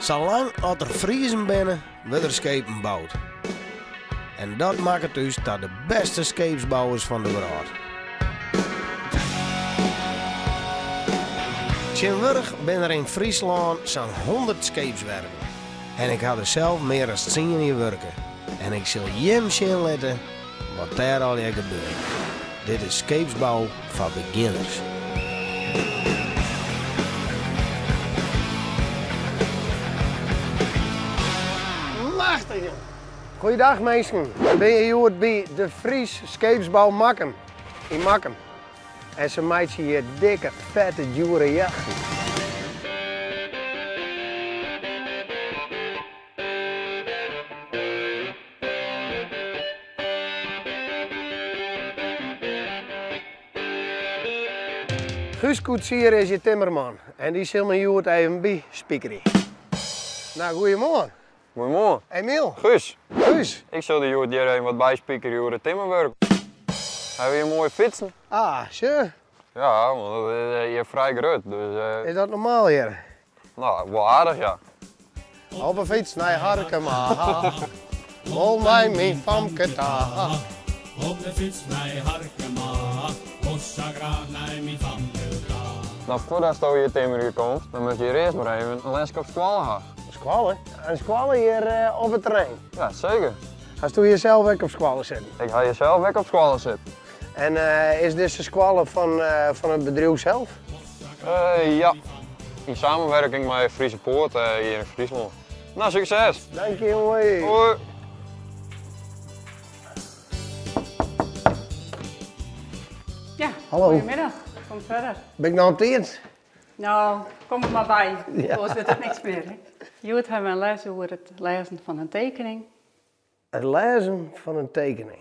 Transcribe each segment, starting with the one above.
Salang as der Friezen binne, wurde der skepen boud. En dat makket ús ta de bêste skeepsbouwers fan de wrâld. Tsjintwurdich binne der yn Fryslân sa'n hûndert skeepswerven. En ik ha der sels mear as tsien jier wurke. En ik sil jim sjen litte wat dêr allegear gebeurt. Dit is skeepsbou foar begjinners. Machtich jong! Goeiedag minsken, we binne hjoed by De Vries Skeepsbou Makkum yn Makkum. En se meitsje hjir dikke, fette, djoere jachten. Guus Koetsier is hjir timmerman en dy sil my hjoed even byspikerje. No, goeiemoarn. Goeiemoarn. Emiel. Guus. Guus. Ik sil dy hjoed hjir even wat byspikerje oer it timmerwurk. Hawwe hjir moaie fytsen. Ah, sjoch. Ja, want dat is hjir frij grut, dus. Is dat normaal hjir? No, wol aardich ja. Op 'e fyts nei Harkema, wol nei myn famke ta. Op de fyts nei Harkema, wol sa graach nei myn famke ta. No, foardatsto hjir timmerje komst, dan moatst hjir earst mar even in leske op skoalle ha. Skoalle? In skoalle hjir op it terrein? Ja, seker. Hasto hjir sels ek op skoalle sitten? Ik ha hjir sels ek op skoalle sitten. En is dizze skoalle fan it bedriuw sels? Ja, yn samenwerking mei Friese Poort hjir yn Fryslân. No, sukses! Dank je, hoi! Hoi! Ja, Hallo. Goedemiddag. Kom verder. Bin ik no op tiid? No, kom der mar by. Oars wurdt it niks mear. Hè? Hjoed hawwe we in les oer it lêzen fan in tekening. It lêzen fan in tekening.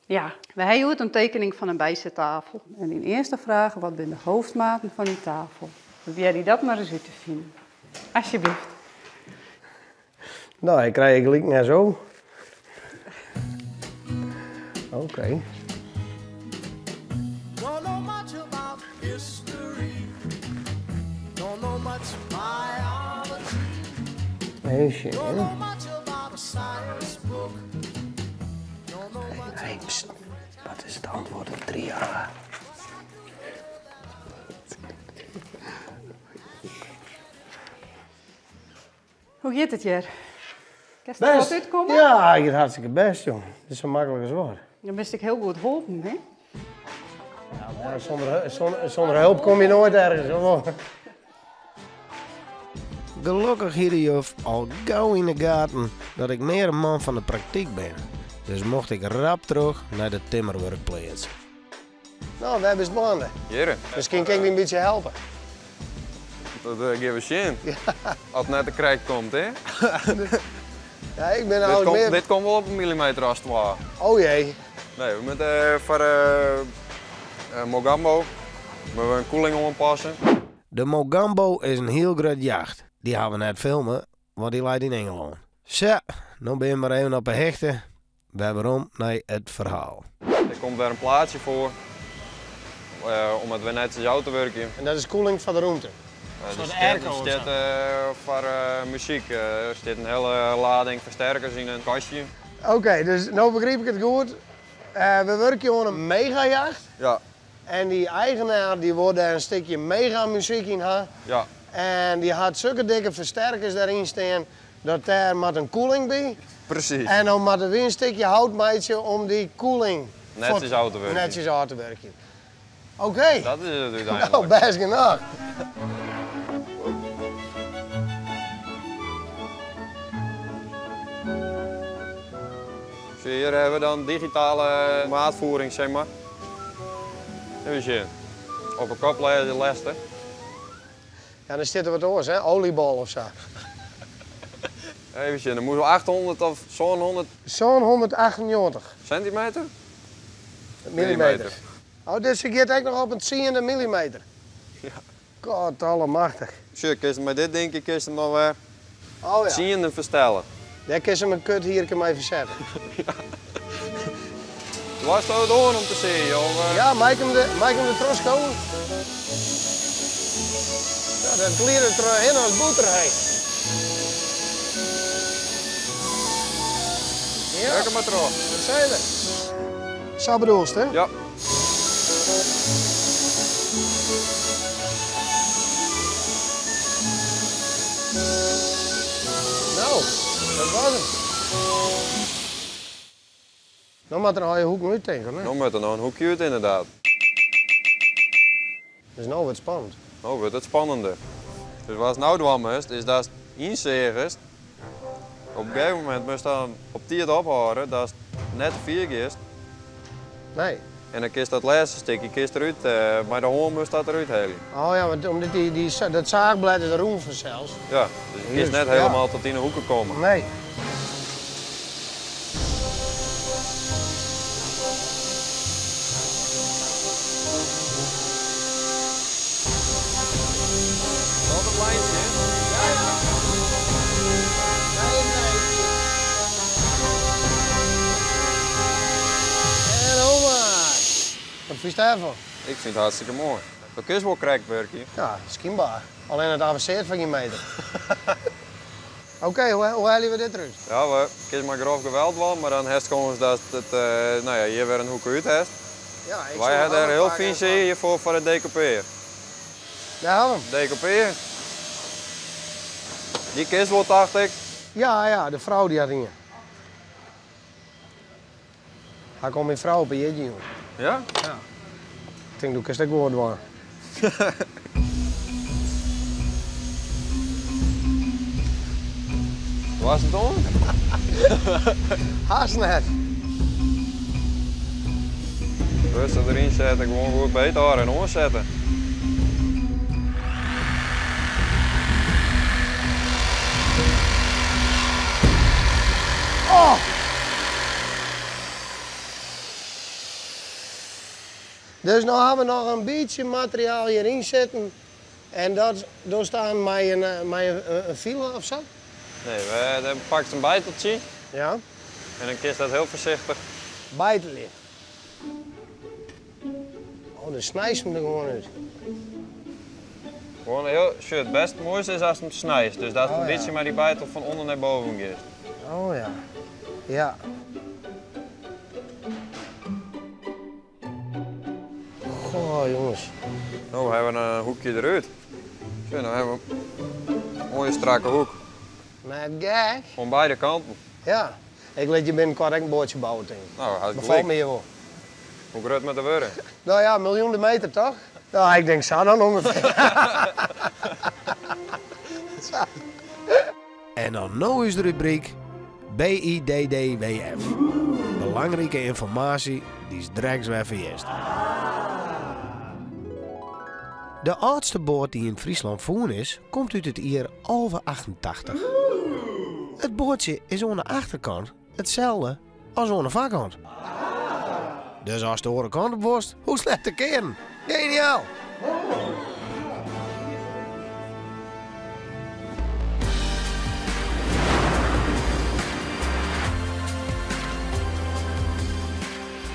Ja, we ha hjoed in tekening fan in bysittafel. En dyn earste fraach, wat binne de hoofdmaten fan dy tafel? Probearje dy dat mar ris út te finen. Alsjeblieft. No, ik krij gelyk net so. Oké. Don't know much about history. Don't know much biology. Even sjen. Don't know much about a science book. Don't know much Hey, pst. Wat is it antwurd op 3A? Hoe giet it hjir? Kinst der wat útkomme? Ja, it giet hartstikke bêst, jong. It is sa maklik as wat. Dan bist ek hiel goed holpen, hè? Ja, sûnder help komme je noait ergens, of wol? Gelokkich hie de juf al gau yn 'e gaten dat ik mear in man fan de praktyk bin. Dus mocht ik rap troch nei de timmerwurkpleats. No, wêr bist dwaande? Hjir. Miskien kin ik dy in bytsje helpe. Dat gean we sjen. As it net te krekt komt, hè? Ja, ik bin eigentlik mear... Dit komt wol op in millimeter as twa. Oh jee. Nee, we moatte foar Mogambo moatte we in koeling oanpasse. De Mogambo is in hiel grut jacht. Dy hawwe we net filme, want dy leit yn Ingelân. Sa, no binne we mar even op 'e hichte. Wer werom nei it ferhaal. Der komt wer in plaatsje foar om it wer netsjes ôf te wurkjen. En dat is koeling foar de rûmte? Der stiet foar muzyk der stiet in hiele lading fersterkers yn in kastje. Oké, dus no begryp ik it goed. We wurkje oan in megajacht. Ja. En dy eigenaar dy wol dêr in stikje megamuzyk yn ha. Ja. En dy hat sukke dikke fersterkers dêryn stean dat dêr moat in koeling by. Presys. En dan moatte wy in stikje hout meitsje om dy koeling netsjes ôf te wurkjen. Netsjes ôf te wurkjen. Oké. Dat is it úteinlik. No, bêst genôch. Sjoch, hjir hawwe we dan digitale maatvoering, sis mar. Even sjen. Op 'e kop lêze lêste. Ja, dan stiet der wat oars, hè? Oliebol of sa. Even sjen, dan moat wol 800 of 700. 798. Sintimeter? Millimeter. Oh, dus se giet ek noch op in tsiende millimeter. Ja. God allemachtich. Sjoch, kinst mei dit dinkje kinst him noch wer oh, ja. tsienden ferstelle. Dêr kinst him in kuthierke mei fersette. Ja. Doarsto it oan om te seagjen? Of, Ja, mei ik him de, mei ik him der troch skowe? Ja, dat glidet der trochhinne as bûter, hé. Werken maar terug. Dat zijn we. Zo bedoelst, hè? Ja. Nou, dat was hem. Nou moet er nog een hoek uit tegen, hè? Nou moet er nog een hoekje uit, inderdaad. Dus nou wordt het spannend. Nou wordt het spannender. Dus wat nou dwam is, is dat inzegers. Op een gegeven moment moest dan op die het ophouden, dat is net 4 keer. Nee. En dan kist dat laatste stukje kist eruit, maar de hoorn moest dat eruit halen. Oh ja, want omdat dat zaagblad is roem vanzelfs. Ja, dus je kist net helemaal tot in de hoeken komen. Nee. Dat het lijntje, hè? Ja, ja. Nee, nee. En oma. Wat vind je daarvan? Ik vind het hartstikke mooi. Dat is wel krijgwerk hier. Ja, schijnbaar. Alleen het avanceert van je meter. Oké, hoe halen we dit eruit? Ja, we kiezen maar grof geweld wel, maar dan heeft gewoon dat het, nou ja, hier weer een hoek uit heeft. Ja, ik Wij zou hebben daar wel heel een paar fijn keer zin hiervoor voor het decoupeer. Daar hebben we hem. Decoupeer. Die kist wordt, dacht ik. Ja, ja, de vrouw die had hier. Hij komt mijn vrouw op een jeetje, jongen. Ja? Ja. Ik denk, doe ik het ook wel doen. Was het om? Haast net. Rustig erin zetten, gewoon goed beter houden en omzetten. Oh! Dus nu hebben we nog een beetje materiaal hierin zitten. En dat daar staan met een file of zo? Nee, we pakken een bijteltje. Ja. En dan kiest dat heel voorzichtig. Bijtelje. Oh, dan snijdt ze hem er gewoon uit. Gewoon heel, shit, het best het mooiste is als het hem snijdt. Dus dat het Oh, een ja. beetje maar die bijtel van onder naar boven gaat. Oh ja. Ja. Goh, jongens. Nou, we hebben een hoekje eruit. Zo, nou hebben we een mooie strakke hoek. Net gek. Van beide kanten. Ja. Ik liet je binnenkort ook een boordje bouwen, denk ik. Nou, hartstikke Bevalt me hier wel. Hoe groot met de worden? Nou ja, 1 miljoen meter toch? Nou, ik denk zo dan ongeveer. En dan nu is de rubriek BIDDWF. Belangrijke informatie die is direct weer verjest. De oudste boot die in Friesland voeren is, komt uit het jaar 1188. Het bootje is aan de achterkant hetzelfde als aan de voorkant. Dus als de andere kant op worst, hoe slecht te keren? Geniaal!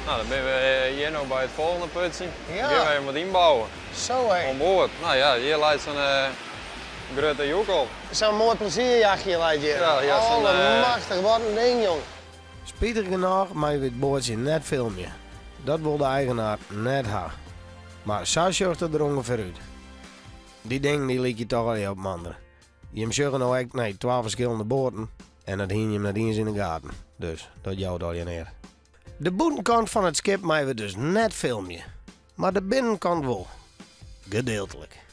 Nou, dan ben we hier nog bij het volgende putje. Ja. Hier gaan we even wat inbouwen. Zo hé. Aan boord. Nou ja, hier lijkt zo'n grote joek op. Zo'n mooi plezierjachtje lijkt hier. Ja, ja, zo'n, Allemachtig, wat een ding, jong. Spijtig genoeg, maar we het boordje net filmen. Dat wil de eigenaar net hebben. Maar zo zorgt het er ongeveer uit. Die ding die liet je toch al op manderen. Je hem zorgen nou echt, nee, 12 verschillende boorden. En dat hing je hem net eens in de gaten. Dus dat jouwt al je neer. De boetenkant van het schip mij we dus net filmen. Maar de binnenkant wel. Gedeeltelijk.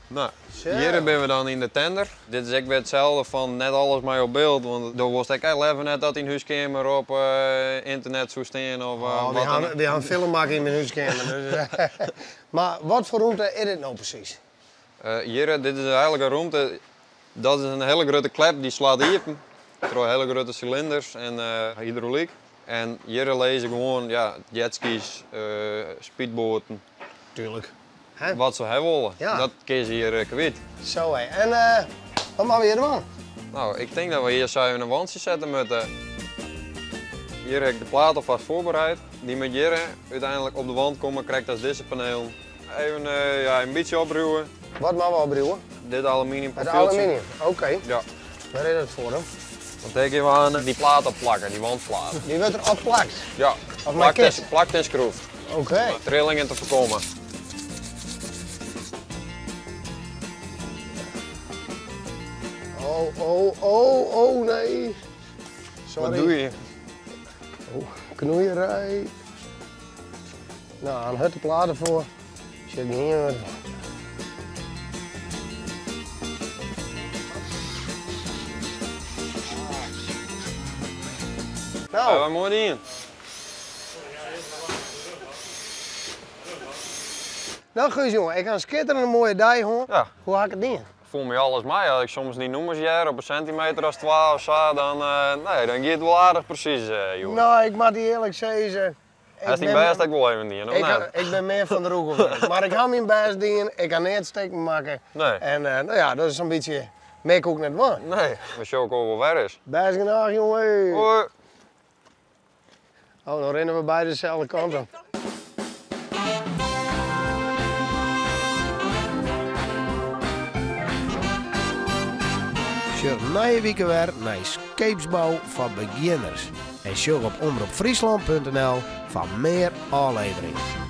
Nou, Zo. hier ben we dan in de tender. Dit is ook weer hetzelfde van net alles maar op beeld. Want daar was ik eigenlijk even net dat in huiskamer op internet zou staan of, Oh, wat dan ook. we gaan film maken in mijn huiskamer. Dus, maar wat voor ruimte is dit nou precies? Hier, dit is eigenlijk een ruimte. Dat is een hele grote klep die slaat open. Door hele grote cilinders en hydrauliek. En hier lezen gewoon, ja, jetskis, speedboten. Tuurlijk. Hè? Wat ze hebben willen. Ja. Dat kun je hier kwijt. Zo hé. En wat maken we hier doen? Nou, ik denk dat we hier zo een wandje zetten moeten. Hier heb ik de plaat alvast voorbereid. Die moet hier uiteindelijk op de wand komen, krijgt als deze paneel. Even een beetje opruwen. Wat maken we opruwen? Dit aluminium Het profieltje. aluminium, oké. Ja. Waar is dat voor dan? Want dêr gean we aan dy plaat op plakken, dy wandplaat. Dy wurdt der op plakt? Ja, Of mei plakt en, kist? plakt en skroefd. Oké. Om trillingen te foarkommen. Oh, oh, oh, oh nee. Sorry. Wat doe je? Oh, knoeierij. Nou, in hurde plaat derfoar. Sjoch gjin wurd. Ja, Nou, wat mooi dien. nou Guus jongen, ik ha in skitterende moaie dei hân. Ja. Hoe ha ik it dien? Foel my alles mei. As ik soms dy nûmers hear op in sintimeter as twa of sa, dan, nee, dan giet it wol aardich presys, hjoed. Nou, ik moat dy earlik sizze. Ik Hast dyn bin- bêst ek wol even dien, of Ik, net? ik bin mear fan de rûge Mar ik ha myn bêst dien, ik ha neat stikken makke. Nee. En nou ja, dat is in bytsje, mear koe ik net dwaan. Nee, we sjogge elkoar wol wer ris. Bêst genôch, jongen. Hoi. Oh, dan rinne we beide deselde kant op. Sjoch nije wike wer nei Skeepsbou foar begjinners. En sjoch op omropfryslan.nl foar mear ôfleverings.